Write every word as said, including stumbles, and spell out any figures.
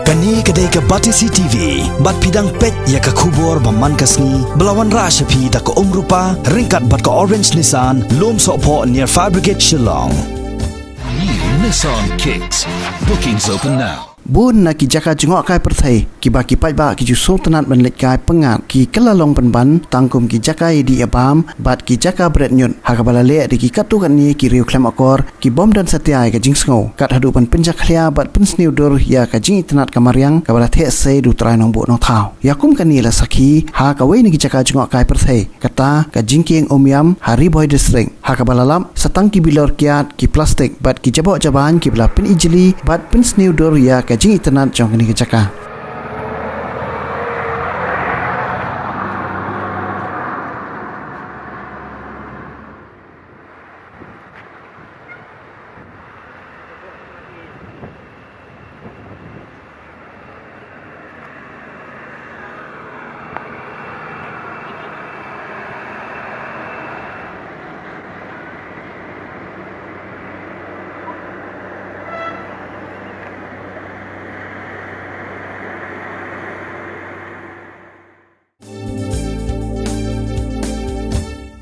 Kane ka dei ka Batesi T V, bad phi dang peit ïa ka khubor ba man ka sngi, ba la wanrah sha phi da ka Umrupa, ryngkat bad ka Orange Nissan, Lumsohphoh near Fire Brigade Shillong. New Nissan Kicks. Bookings open now. Bun na ki jaka jngohkai pyrthei, kiba ki paidbah ki ju sngewtynnad ban leit kai pyngngad, ki kylla long pynban, tang kum ki jaka ïadih ïabam, bad ki jaka bret ñiut, ha kaba la leh da ki katto katne ki riew khlem akor, ki bym don satia ïa ka jingsngew, kat haduh ban pynjakhlia bad pynsniew dur ïa ka jingitynnad ka mariang, kaba la theh sei da u Trai Nongbuh Nongthaw. Ïa kum kane la sakhi, ha kawei na ki jaka jngohkai pyrthei, kata ka jingkieng Umiam, ha Ri Bhoi District, ha kaba la lap, sa tang ki bilor kiad, ki plastik, bad ki jaboh jaban, kiba la pynijli, bad pynsniew dur ïa ka jingitynnad jong kane ka jaka.